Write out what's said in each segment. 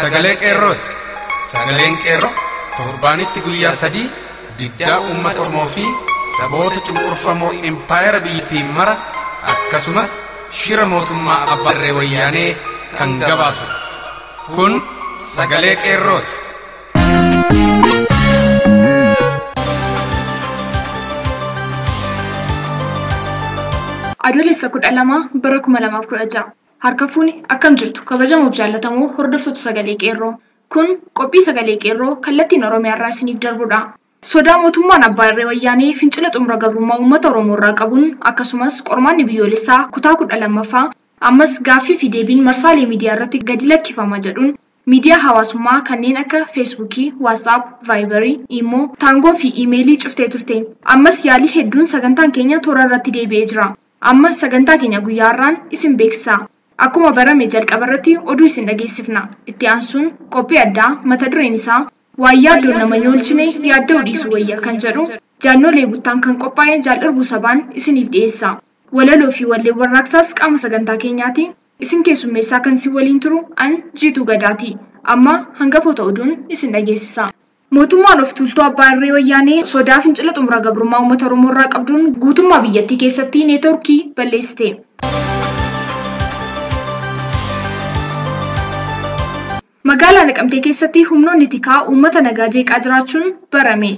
Sagalee Qeerrooti. Sagaleen Qeerroo torbaanitti guyyaa 3 diddaa uummata Oromoo fi saboota cunqurfamoo impaayera biyyattiin mara akkasumas shira mootummaa abbaa irree wayyaanee kan gabaasudha. Kun Sagalee Qeerrooti. Adoolessa 12 bara 2016 harka fuuni akkam jirtu kabajamuuf jaallatamoo hordoftoota Sagalee Qeerroo. Kun qophii Sagalee Qeerroo kallattiin Oromiyaa irraa isiniif darbudha. Sodaa mootummaan abbaa irree wayyaanee fincila xumura gabrummaa uummata Oromoo irraa qabuun akkasumas qormaanni biyyoolessaa kutaa 12ffaa ammas gaaffii fi deebiin marsaalee miidiyaa irratti gadi lakkifama jedhuun miidiyaa hawaasummaa kanneen akka Feesbuukii, WhatsApp, Vaayibarii, Imoo, Taangoo fi Iimeelii cuftee turte. Ammas yaalii hedduun sagantaan keenya toora irratti deebi'ee jira. Amma sagantaa keenya guyyaa har'aan isin beeksisa. Akkuma barame jalqaba irratti oduu isin dhageessifna. Itti aansuun qophii addaa mata dureen isaa waan yaaddoon nama hin oolchine yaadda'uu dhiisuu wayya kan jedhu jaannolee buttaan kan qophaa'e Jaal Sabaan isiniif dhiyeessa. Walaloo fi wallee warraaqsaas qaama sagantaa keenyaati. Isin keessummeessaa kan si waliin turu an Jiituu Gadaati. Amma hangafoota oduun isin dhageessisa. Mootummaan of tuultuu abbaa irree wayyaanee sodaa fincila xumura gabrummaa uummata Oromoo irraa qabduun guutummaa biyyattii keessatti neetworkii balleessite. Magaalaa Naqamtee keessatti humnoonni tikaa uummata nagaa jeeqaa jiraachuun barame.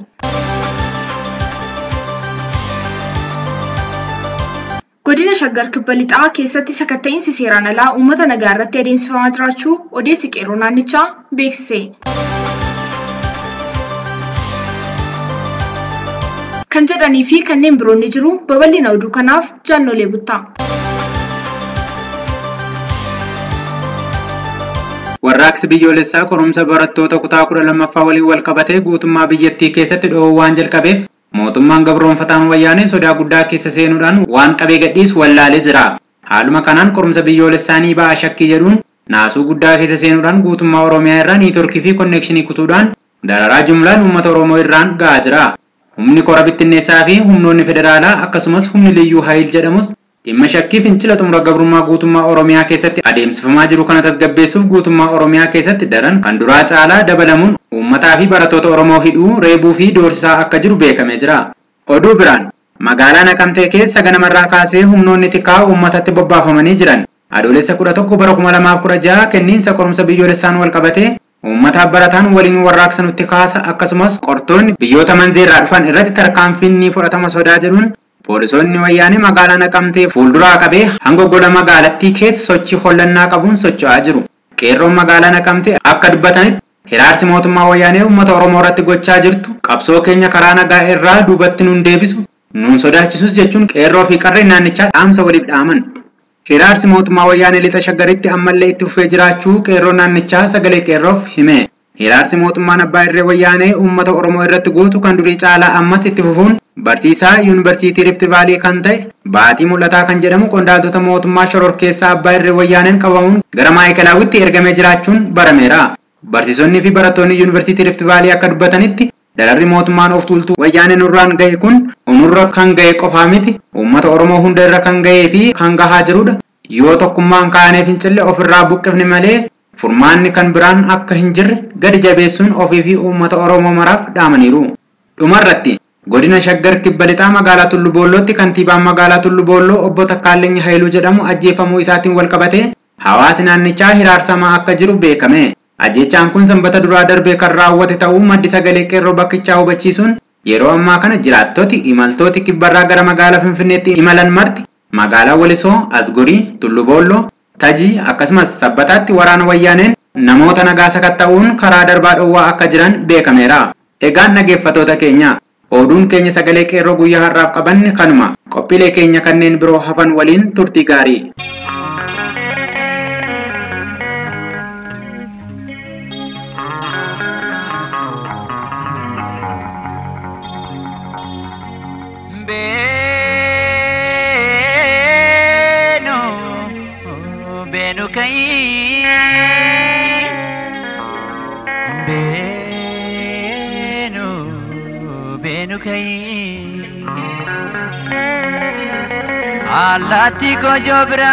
Godina Shaggar Kibba Lixaa keessatti sakatta'iinsi seeraan alaa uummata nagaa irratti adeemsifamaa jiraachuu odeessi qeerroo naannichaa beeksise. Kan jedhanii fi kanneen biroon ni jiru. Babal'ina oduu kanaaf jaannolee buttaa. Warraaqsi biyyoolessaa qorumsa barattoota kutaa 12ffaa waliin wal qabatee guutummaa biyyattii keessatti dhoowuu waan jalqabeef mootummaan gabroonfataan wayyaanee sodaa guddaa keessa seenuudhaan waan qabee gadhiisu wallaalee jira. Haaluma kanaan qorumsa biyyoolessaa ni ba'a shakkii jedhuun naasuu guddaa keessa seenuudhaan guutummaa Oromiyaa irraa niitoorkii fi konneekshinii kutuudhaan dararaa jumlaan uummata Oromoo irraan ga'aa jira. Humni kora bittinneessaa fi humnoonni federaalaa akkasumas humni liyyuu haayil jedhamus dhimma shakkii fincila xumura gabrummaa guutummaa Oromiyaa keessatti adeemsifamaa jiru kana tasgabbeessuuf guutummaa Oromiyaa keessatti daran kan duraa caalaa dabalamuun uummataa fi barattoota Oromoo hidhuu, reebuu fi doorsisaa akka jiru beekamee jira. Oduu biraan magaalaa Naqamtee keessa ganamarraa kaasee humnoonni tikaa uummatatti bobbaafamanii jiran. Adoolessa 11 bara 2016 kenniinsa qorumsa biyyoolessaan wal qabatee uummataaf barataan waliin warraaqsa nutti kaasa akkasumas qortoonni biyyoota manzeerraa dhufan irratti tarkaanfiin ni fudhatama sodaa jedhuun poolisoonni wayyaanee magaalaa Naqamtee fuulduraa qabee hanga gola magaalattii keessa sochii hollannaa qabuun socho'aa jiru. Qeerroon magaalaa Naqamtee akka dubbatanitti hiraarsi mootummaa wayyaanee uummata Oromoo irratti gochaa jirtu qabsoo keenya karaa nagaa irraa duubatti nuun deebisu nuun sodaachisus jechuun qeerroo fi qarreen naannichaa dhaamsa waliif dhaaman. Hiraarsi mootummaa wayyaanee lixa Shaggaritti ammallee itti fufee jiraachuu qeerroo naannichaa Sagalee Qeerroof hime. Hiraarsi mootummaan abbaa irree wayyaanee uummata Oromoo irratti gootu kan durii caalaa ammas itti fufuun barsiisaa yuunivarsiitii Rift Vaalii kan ta'e Baatii Mul'ataa kan jedhamu qondaaltota mootummaa shororkeessaa abbaa irree wayyaaneen qabamuun gara Maayikelaawwitti ergamee jiraachuun barameera. Barsiisonni fi barattoonni yuunivarsiitii Rift Vaalii akka dubbatanitti dararri mootummaan of tuultuu wayyaanee nurraan ga'e kun onurra kan ga'e qofaa miti, uummata Oromoo hunda irra kan ga'ee fi kan gahaa jirudha. Yoo tokkummaan kaanee fincille ofirraa buqqifne malee furmaanni kan biraan akka hin jirre gadi jabeessuun ofii fi uummata Oromoo maraaf dhaamaniiru. Dhumarratti godina Shaggar Kibba Lixaa magaalaa Tullu Boollootti kantiibaan magaalaa Tullu Boolloo obbo Takkaalleeny Haayiluu jedhamu ajjeefamuu isaatiin wal qabatee hawaasi naannichaa hiraarsamaa akka jiru beekame. Ajjeechaan kun sanbata duraa darbee kan raawwate ta'uu maddi Sagalee Qeerroo bakkichaa hubachiisuun yeroo ammaa kana jiraattoti imaltooti kibbarraa gara magaalaa Finfinneetti imalan marti magaalaa Walisoo, Asgorii, Tullu Boolloo, Tajii akkasumas Sabbataatti waraana wayyaaneen namoota nagaa sakatta'uun karaa darbaa dhoowwaa akka jiran beekameera. Egaan dhaggeeffattoota keenya oduun keenya Sagalee Qeerroo guyyaa har'aaf qabanne kanuma. Qophiilee keenya kanneen biroo hafan waliin turtii gaarii. Beenu Beenu kai Beenu Beenu kai Allaatti koo jobira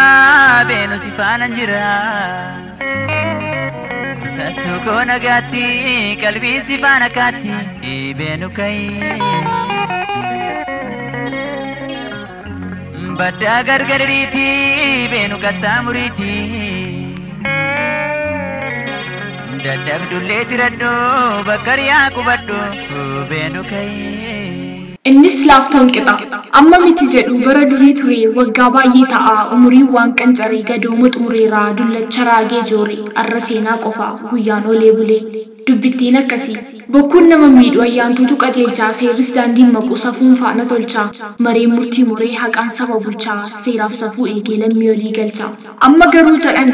beenu si faana jira. Kutattu koo nagaatti qalbii si faana kaatti beenu kayi. Baddaa gargariiti beenu kattaa muriiti. Dadhabdullee tiradhu bakka riyaa qubadhu beenu kayi. Innis laaftoon qixa. Amma miti jedhu bara durii ture waggaa baay'ee ta'a umuriin waan qancaree gadooma xumureeraa dullacha raagee joore arra seenaa qofa guyyaan oolee bulee. Dubbittiin akkasii. Bokkuun nama miidhu ayyaantuutu qajeelchaa seerris daandiin maqu safuun faana tolchaa maree murtii muree haqaan saba bulchaa seeraaf safuu eegee lammii olii galchaa. Amma garuu jedhan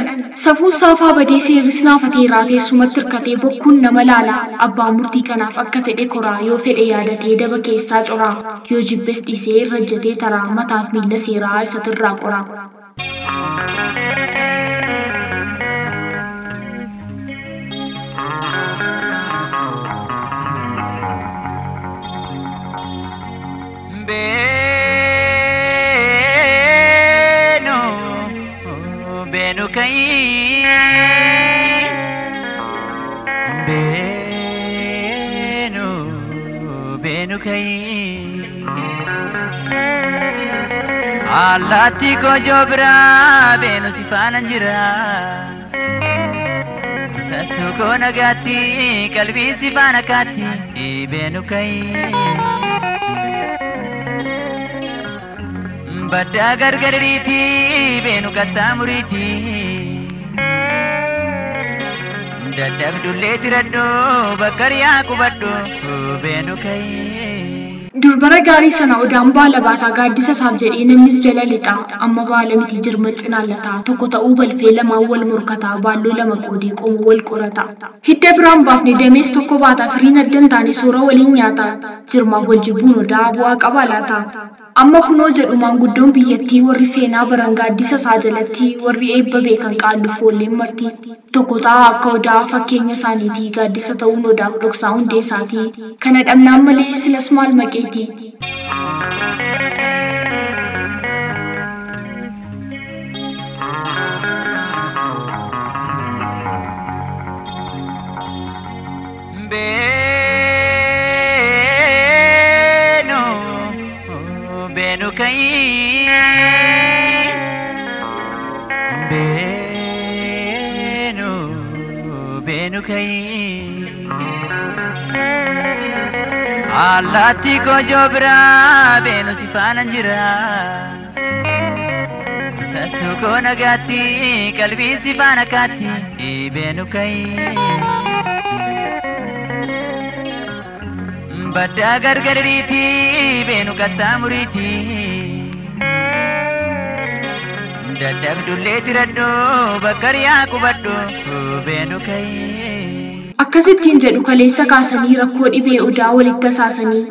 safuun saafaa badee seerris naafateeraa teessumatti hirkatee bokkuun nama laalaa abbaan murtii kanaaf akka fedhe koraa yoo fedhe yaadatee daba keessaa coraa yoo jibbes dhiisee irra ejjetee taraa mataaf miila seeraa isatirraa qoraa. Beenu beenu kayi beenu beenu kayi Allaatti kojoo biraa beenu si faana jira Kutattu koo nagaatti qalbii si faana kaatti beenu kayi. Baddaa gargariiti beenu kattaa muriiti. Dadhabdullee tiradhu bakka riyaa qubadhu beenu kayi. Durbara gaarii sana odaan baala baataa gaaddisa isaaf jedhee namnis jala lixa. Amma baala miti jirma cinaallataa tokko ta'uu balfee lamaan wal morkataa baalloo lama qoodee qomoo wal qorata. Hidda biraan baafne damees tokko baata firiin adda hin taane soora waliin nyaata. Jirmaaf wal jibbuun odaa bu'aa qaba laata. Amma kunoo jedhu maanguddoon biyyattii warri seenaa baran gaaddisa isaa jalatti warri eebba beekan qaalluuf foolleen marti. Tokko ta'a akka odaa fakkeenya isaaniitii gaaddisa ta'uun odaaf dhoksaa hundee isaatii. Kana dhabnaan malee silas maal maqeeti? Beenu beenu kayi beenu beenu kayi Allaatti kojoo biraa beenu si faana jira Kutattu koo nagaatti qalbii si faana kaatti beenu kayi. Baddaa gargariiti beenu kattaa muriiti. Dadhabdullee tiradhu bakka riyaa qubadhu beenu kayi. Akkasittiin jedhu kaleessa kaasanii rakkoo dhibee odaa walitti tasaasanii.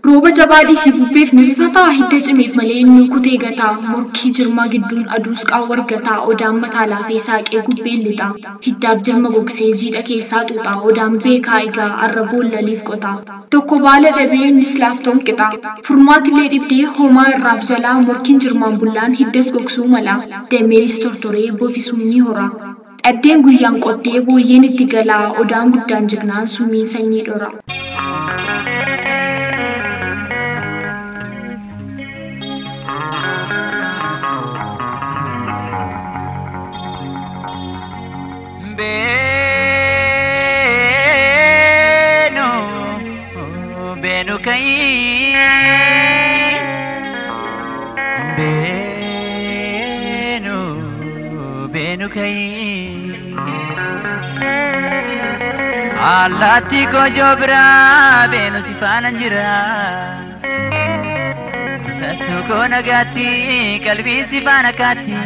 Rooba jabaa dhiisii bubbeef ni rifataa hidda cimeef malee inni kutee gataa morkii jirmaa gidduun aduus qaawwa argataa odaan mataa laafee saaqee gubbeen lixaa hiddaaf jirma gogsee jiidha keessaa xuuxaa odaan beekaa egaa arra boollaliif qotaa tokko baala dhabee innis laaftoon qixaa furmaatilee dhibdee homaa irraaf jalaa morkiin jirmaan bullaan hiddas gogsuu mala dameenis tortoree bofisuun ni hora. Dhaddeen guyyaan qottee booyyeen itti galaa odaan guddaan jignaan summiin sanyii dhora. Beenu beenu kayi beenu beenu kayi Allaatti kojoo biraa beenu si faana jira Kutattu koo nagaatti qalbii si faana kaatti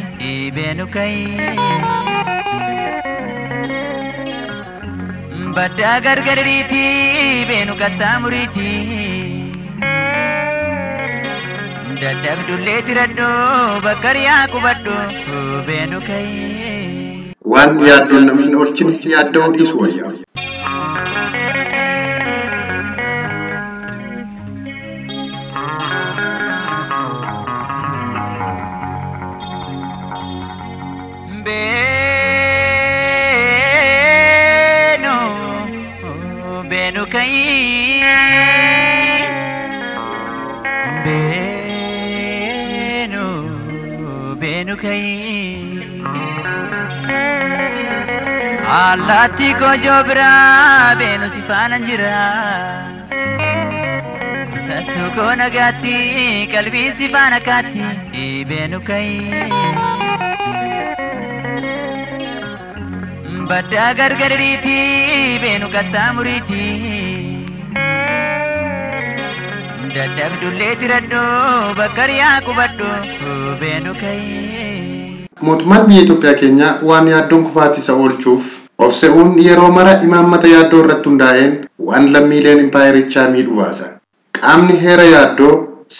beenu kayi. Baddaa gargariiti beenu kattaa muriiti. Dadhabdullee tiradhu bakka riyaa qubadhu beenu kayi. Waan yaaddoon nama hin oolchine yaadda'uu dhiisu wayya. Beenu Beenu kayi Beenu beenu kayi Allaatti kojoo biraa beenu si faana jira Kutattuu koo nagaatti qalbii si faana kaatti beenu kayi Baddaa gargariiti beenu qaxxaamuriiti Dadhabdullee tiradhu bakka riyaa qubadhu beenu kayi. Mootummaan biyya Itoophiyaa keenyaa waan yaaddoon kufaatii isa oolchuuf of se'uun yeroo mara imaammata yaaddoo irratti hundaa'een waan lammiileen impaayerichaa miidhu baasa. Qaamni heera yaaddoo,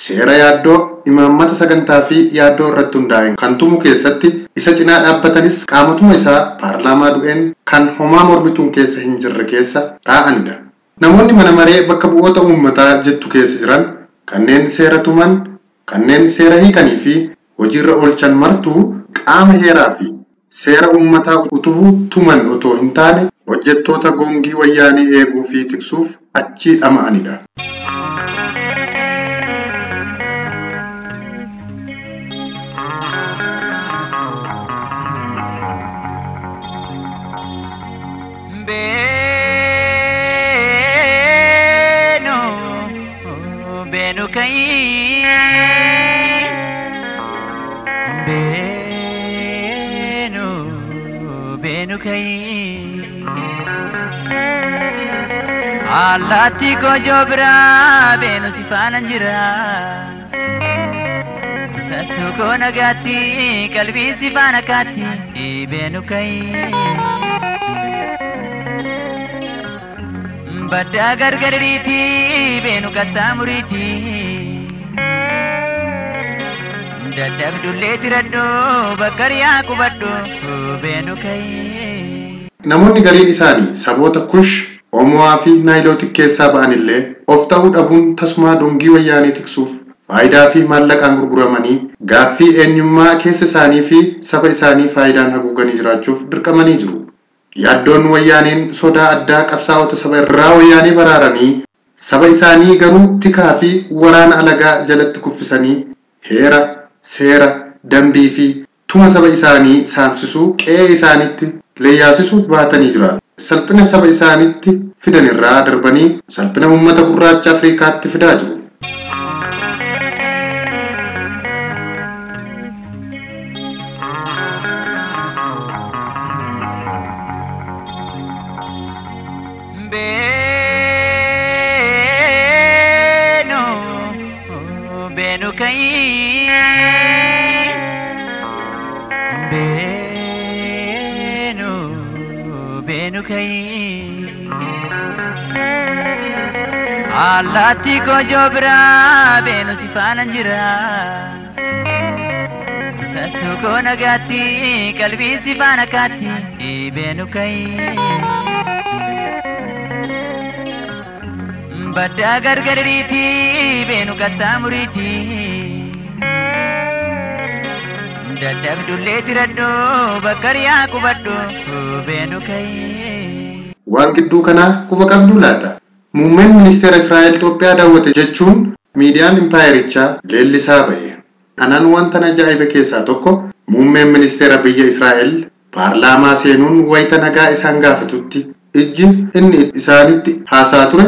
seera yaaddoo, imaammata sagantaa fi yaaddoo irratti hundaa'een kan tumu keessatti isa cinaa dhaabbatanis qaamotuma isaa paarlaamaa du'een kan homaa mormituun keessa hin jirre keessa taa'anidha. Namoonni mana maree bakka bu'oota uummataa jettu keessa jiran kanneen seera tuman, kanneen seera hiikanii fi hojiirra oolchan martuu qaama heeraa fi seera uummataa utubuu tuman otoo hin taane hojjettoota goongii wayyaanii eeguu fi tiksuuf achii dhama'anidha. Beenu beenu kayi Beenu beenu kayi Allaatti kojoo biraa beenu si faana jira Kutattuu koo nagaatti qalbii si faana kaatti beenu kayi Baddaa gargariiti beenu qaxxaamuriiti Dadhabdullee tiradhu bakka riyaa qubadhu beenu kayi. Namoonni gariin isaanii saboota Kush, Oomo'aa fi Naayilootik keessaa ba'anillee of ta'uu dhabuun tasumaa dungii wayyaanii tiksuuf faayidaa fi maallaqaan gurguramanii gaaffii eenyummaa keessa isaanii fi saba isaanii faayidaan haguuganii jiraachuuf dirqamanii jiru. Yaaddoon wayyaaniin sodaa addaa qabsaa'ota saba irraa wayyaanii baraaranii saba isaanii garuu tikaa fi waraana alagaa jalatti kuffisanii heera, seera, dambii fi tuma saba isaanii saamsisuu qe'ee isaaniitti leeyyaasisuu baatanii jiraatu. Salphina saba isaaniitti fidan irraa darbanii salphina uummata gurraacha Afrikaatti fidaa jiru. Beenu beenu kayi Beenu beenu kayi Allaatti kojoo biraa beenu si faana jira Kutattuu koo nagaatti qalbii si faana kaatti beenu kayi Baddaa gargariiti beenu qaxxaamuriiti Dadhabdullee tiradhu bakka riyaa qubadhu beenu kayi. Waan gidduu kanaa quba qabduu laata? Muummeen ministeera Israa'el Itoophiyaa daawwate jechuun miidiyaan impaayerichaa leellisaa ba'e. Anaan wanta na ajaa'ibe keessaa tokko muummeen ministeera biyya Israa'el paarlaamaa seenuun wayita nagaa isaan gaafatutti ijji inni isaanitti haasaa ture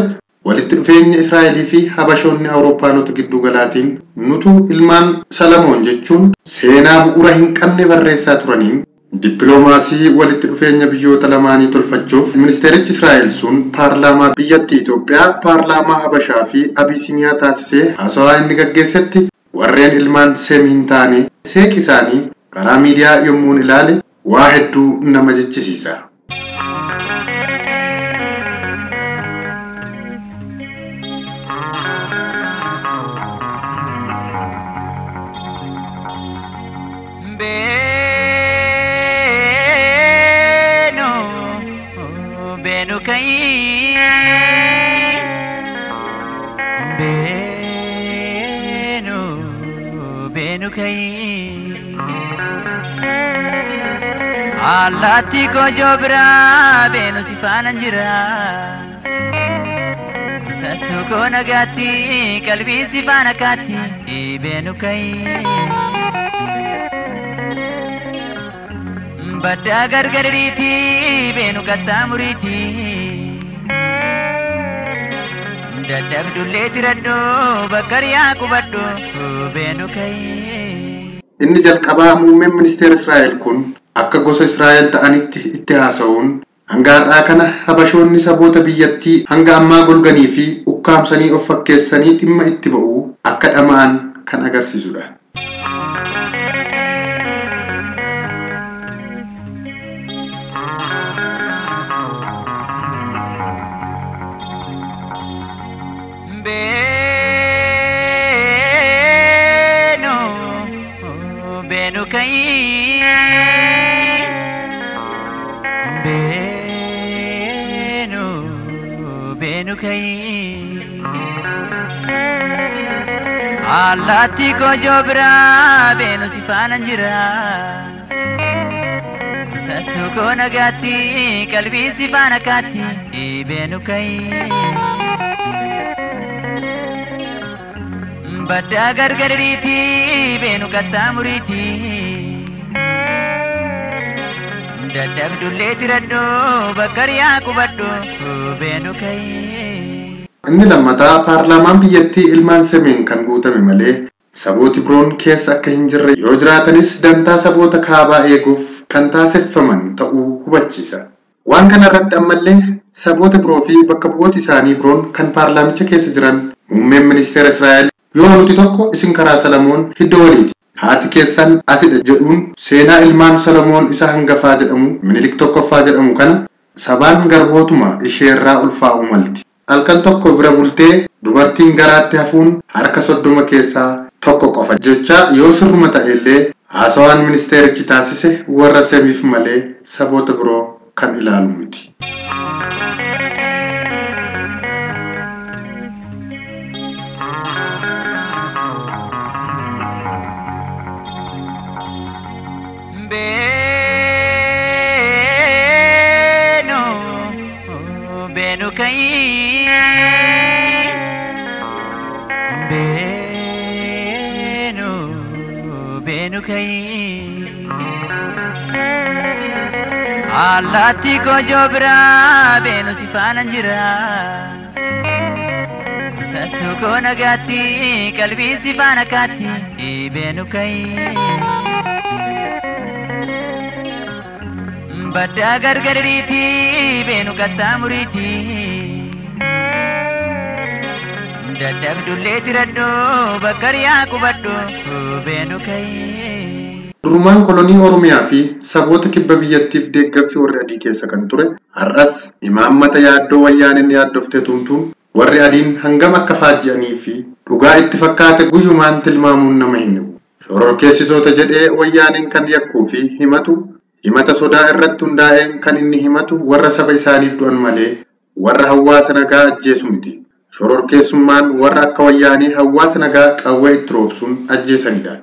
walitti dhufeenya Israa'elii fi Habashoonni Awurooppaanota gidduu galaatiin nutu ilmaan Salamoon jechuun seenaa bu'uura hin qabne barreessaa turaniin dippiloomaasii walitti dhufeenya biyyoota lamaanii tolfachuuf ministeerichi Israa'el sun paarlaamaa biyyattii Itoophiyaa, paarlaamaa Habashaa fi Abisiiniyaa taasisee haasawaa inni gaggeessetti warreen ilmaan Seem hin taane seeqi isaanii karaa miidiyaa yommuun ilaale waa hedduu nama jechisiisa. Beenu beenu kayi Beenu beenu kayi Allaatti kojoo biraa beenu si faana jira. Kutattuu koo nagaatti qalbii si faana kaatti beenu kayi. Baddaa gargariiti beenu kattaa muriiti. Dadhabdullee tiradhu bakka riyaa qubadhu beenu kayi. Inni jalqabaa muummeen ministeera Israa'el kun akka gosa Israa'el ta'anitti itti haasa'uun hanga har'aa kana habashoonni saboota biyyattii hanga ammaa golganii fi ukkaamsanii of fakkeessanii dhimma itti ba'uu akka dhama'an kan agarsiisudha. Beenu beenu kayi. Beenu beenu kayi. Allaatti kojoo biraa beenu si faana jira. Kutattuu koo nagaatti qalbii si faana kaatti beenu kayi. Baddaa gargariiti beenu kattaa muriiti. Dadhabdullee tiradhu bakka riyaa qubadhu beenu kayi. Inni lammataa paarlaamaan biyyattii ilmaan semeen kan guutame malee sabooti biroon keessa akka hin jirre yoo jiraatanis dantaa saboota kaabaa eeguuf kan taasiffaman ta'uu hubachiisa. Waan kana irratti ammallee saboota biroo fi bakka bu'oota isaanii biroon kan paarlaamicha keessa jiran muummeen ministeera Israa'el yoo nuti tokko isin karaa Salamoon hidda waliiti. Haati keessan asidha jedhuun seenaa ilmaan Solomoon isa hangafaa jedhamu Minilik tokkoffaa jedhamu kana sabaan garbootuma isheerraa ulfaa'uu malti. Halkan tokko bira bultee dubartiin garaatti hafuun harka 30 keessaa tokko qofa jecha yoo sirruma ta'ellee haasawaan ministeerichi taasise warra semiif malee saboota biroo kan ilaalu miti. Beenu beenu kayi. Beenu beenu kayi. Allaatti kojoo biraa beenu si faana jira. Kutattuu koo nagaatti qalbii si faana kaatti beenu kayi. Baddaa gargariiti beenu kattaa muriiti. Dadhabdullee tiradhu bakka riyaa qubadhu beenu kayi. Durumaan kolonii Oromiyaa fi saboota kibba biyyattiif deeggarsi warri adii keessa kan ture har'as imaammata yaaddoo wayyaaneen yaaddoftee tumtuun warri adiin hangam akka faajji'anii fi dhugaa itti fakkaate guyyumaan tilmaamuun nama hin dhibu. Shororkeessitoota jedhee wayyaaneen kan yakkuu fi himatu himata sodaa irratti hundaa'een kan inni himatu warra saba isaaniif du'an malee warra hawaasa nagaa ajjeesu miti. Shororkeessummaan warra akka wayyaanii hawaasa nagaa qawwee itti roobsuun ajjeesanidha.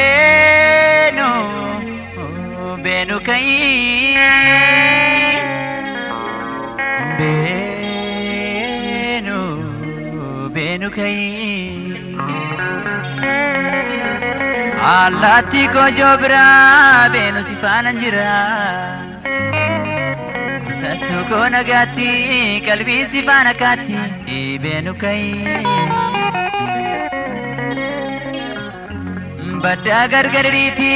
Beenu beenu kayi. Beenu beenu kayi. Allaatti kojoo biraa beenu si faana jira. Kutattuu koo nagaatti qalbii si faana kaatti beenu kayi. Baddaa gargariiti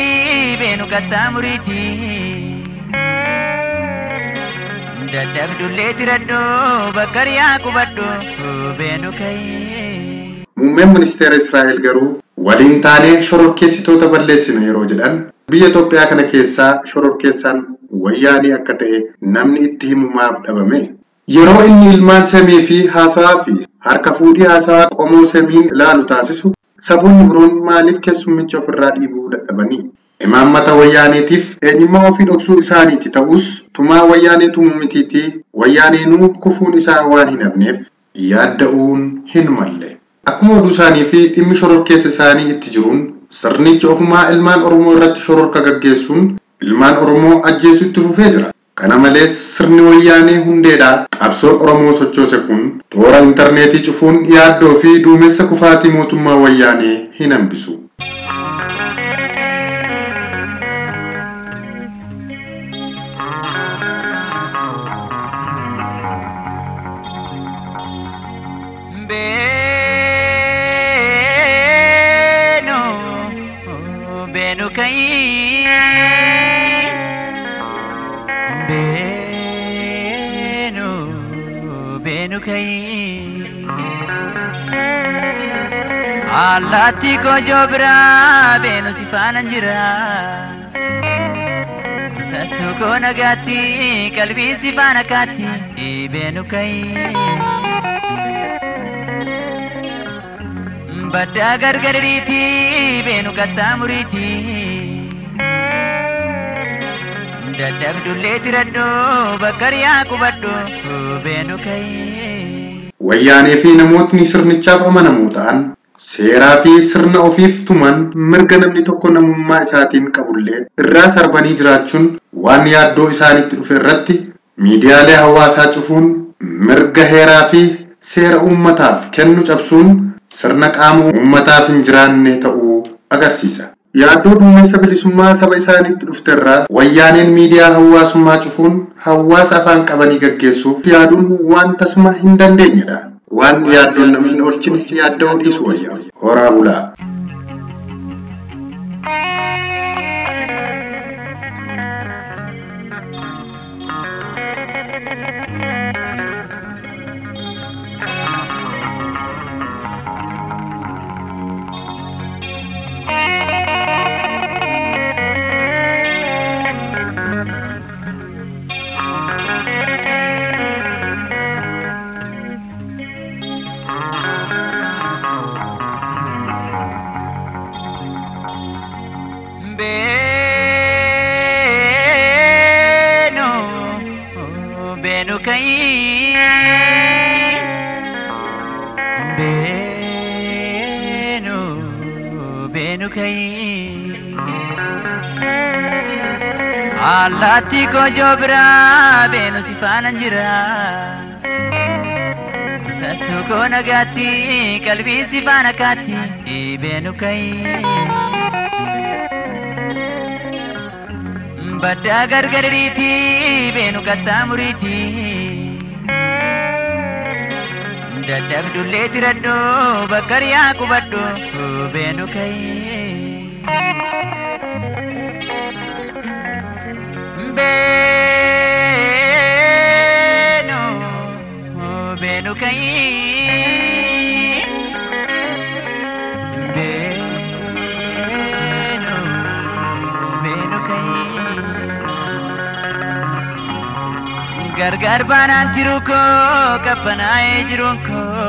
beenu kattaa muriiti. Dadhabdullee tiradhu bakka riyaa qubadhu beenu kayi. Muummeen ministeera Israa'el garuu waliin taanee shororkeessitoota balleessina yeroo jedhan biyya Itoophiyaa kana keessaa shororkeessaan wayyaanii akka ta'e namni itti himu maaf dhabame. Yeroo inni ilmaan semii fi haasawaa fi harka fuudhii haasawaa qomoo semiin ilaalu taasisu saboonni biroon maaliif keessummicha ofirraa dhiibuu dadhabanii? Imaammata wayyaaniitiif eenyummaa ofii dhoksuu isaaniiti ta'us tumaa wayyaanee tumuu mitiitii wayyaaneenuu kufuun isaa waan hin hafneef yaadda'uun hin malle. Akkuma oduu isaanii fi dhimmi shororkeessa isaanii itti jiruun sirnichi ofumaa ilmaan Oromoo irratti shororka gaggeessuun ilmaan Oromoo ajjeesuu itti fufee jira. Kana malees sirni wayyaanee hundeedhaa qabsoon Oromoo sochoose kun toora intarneetii cufuun yaaddoo fi duumessa kufaatii mootummaa wayyaanee hin hambisu. Beenu beenu kayi beenu beenu kayi allaatti kojoo biraa beenu si faana jira kutattuu koo nagaatti qalbii si faana kaatti beenu kayi. Baddaa gargariiti beenu qaxxaamuriiti. Dadhabdullee tiradhu bakka riyaa qubadhu beenu ka'ee. Wayyaanee fi namootni sirnichaaf amanamoo ta'an seeraa fi sirna ofiif tuman mirga namni tokko namummaa isaatiin qabullee irraa sarbanii jiraachuun waan yaaddoo isaanitti dhufe irratti miidiyaalee hawaasaa cufuun mirga heeraa fi seera uummataaf kennu cabsuun sirna qaama uummataaf hin jiraanne ta'uu agarsiisa. Yaaddoo duumessa bilisummaa saba isaaniitti dhufte irraa wayyaaneen miidiyaa hawaasummaa cufuun hawaasa afaan qabanii gaggeessuuf yaaduun waan tasuma hin dandeenyedha. Waan yaaddoon nama hin oolchine yaadda'uu dhiisu wayya. Horaa bulaa. Beenu beenu kayi beenu beenu kayi allaatti kojoo biraa beenu si faana jira kutattuu koo nagaatti qalbii si faana kaatti beenu kayi. Baddaa gargariiti beenu qaxxaamuriiti. Dadhabdullee tiradhu bakka riyaa qubadhu beenu ka'ee. Beenu beenu ka'ee. Beenu beenu ka'ee. Gargar baanaan jiru koo qabbanaa'ee jiruun koo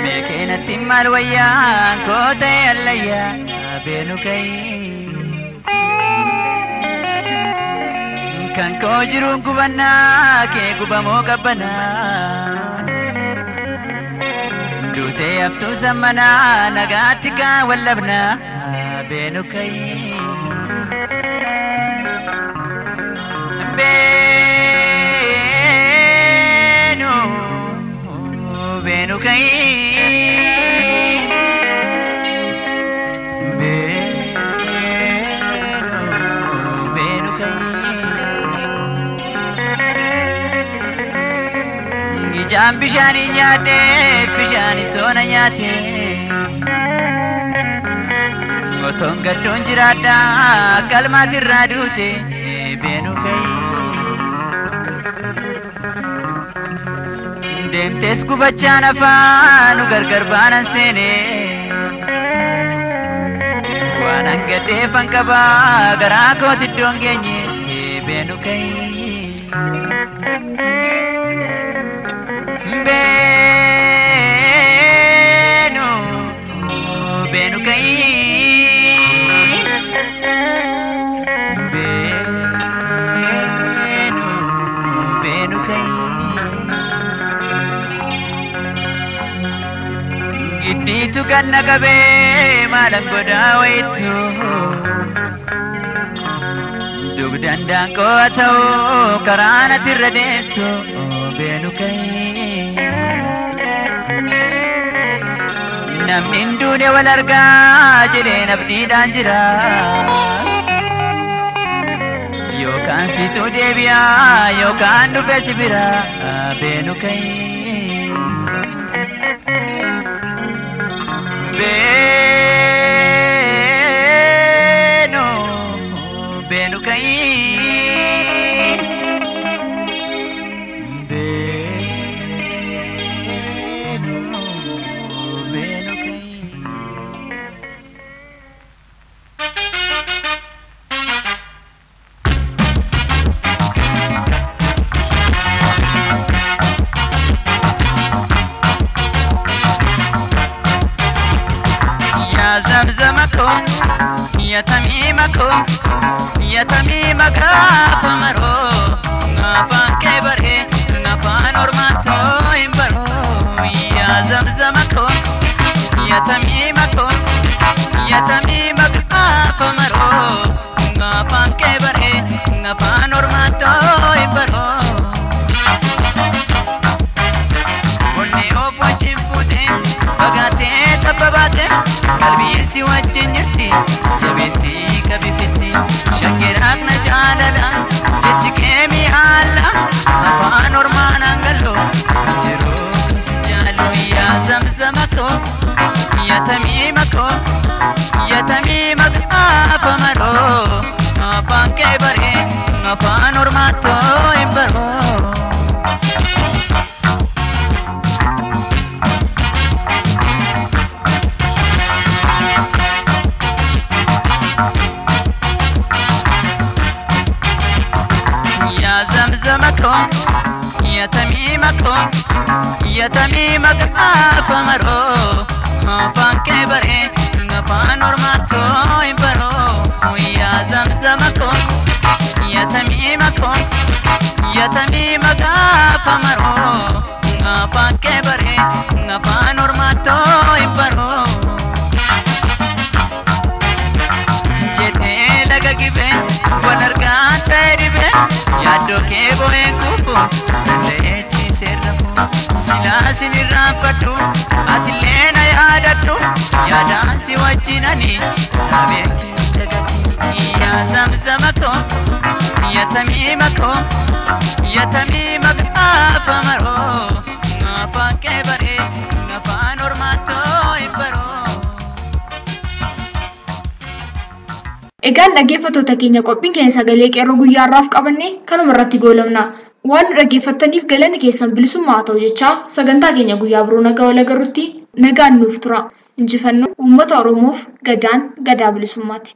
meekeenatti maal wayyaan koo ta'e allayyaa beenu ka'ee. Kan koo jiruun gubannaa kee gubamoo qabbanaa duutee haftuu sammanaa nagaatti kaan wallabnaa beenu ka'ee. Beenu beenu kayi beenu beenu kayi Ijaan bishaanii nyaadhe bishaanii soona nyaate Otoon gaddoon jiraadha kalmaatirraa duute beenu kayi Deemtees gubachaan afaanu gargar baanan seene waan hangaddeeffan qabaa garaa kooti iddoon geenye beenu kayi. Beenu beenu kayi. Beenu beenu kayi. Jaalallitu ganna qabee maalan godhaa wayittu Dugdaan daangoo haa ta'u karaa natti irra deemtu beenu ka'ee Namni hin duune wal argaa jedheen abdiidhaan jira Yookaan situ deebi'aa yookaan dhufe si bira beenu ka'ee Beenu beenu ka'ee Beenu beenu ka'ee. Ya zamzama ko ya tamima ko ya tamima gaafa maroo afaan kee baree afaan ormaatoo hin baroo ya zamzama ko ya tamima ko ya tamima gaafa maroo afaan kee baree afaan ormaatoo hin baroo. Onnee of wajjin fuutee fagaatee tabba baatee qalbii si wajjin jirti jabeessi qabifitti shakkiraaf na jaalala jechi kee mi'aala afaan ormaan hangaloo jiruu si jaaloo yaa zamzama koo yaa tamiima koo yaa tamiima gaafa maroo afaan kee baree afaan ormaatoo hin baroo. Ya zamzama ko ya tamima ko ya tamima gaafa maroo afaan kee baree afaan ormaatoo hin baroo ya zamzama ko ya tamima ko ya tamima gaafa maroo afaan kee baree afaan ormaatoo hin baroo. Jetee laga gibee wal argaan ta'e dhibee yaaddoo kee bo'een kufu danda'ee ciisee rafu silaa sin irraanfadhu atillee na yaadadhu yaadaan si wajjin ani dhaabee kee dagatti yaa zamzama koo yaa tamiima koo yaa tamiima gaafa maroo afaan kee baree afaan ormaatoo hin baroo. Egaan dhaggeeffattoota keenya qophiin keenya sagalee qeerroo guyyaa har'aaf qabanne kanuma irratti goolabna. Waan nu dhaggeeffattaniif galanni keessan bilisummaa haa ta'u jechaa sagantaa keenya guyyaa biroo nagaa wal agarrutti nagaan nuuf tura. Injifannoon uummata Oromoof gadaan gadaa bilisummaati.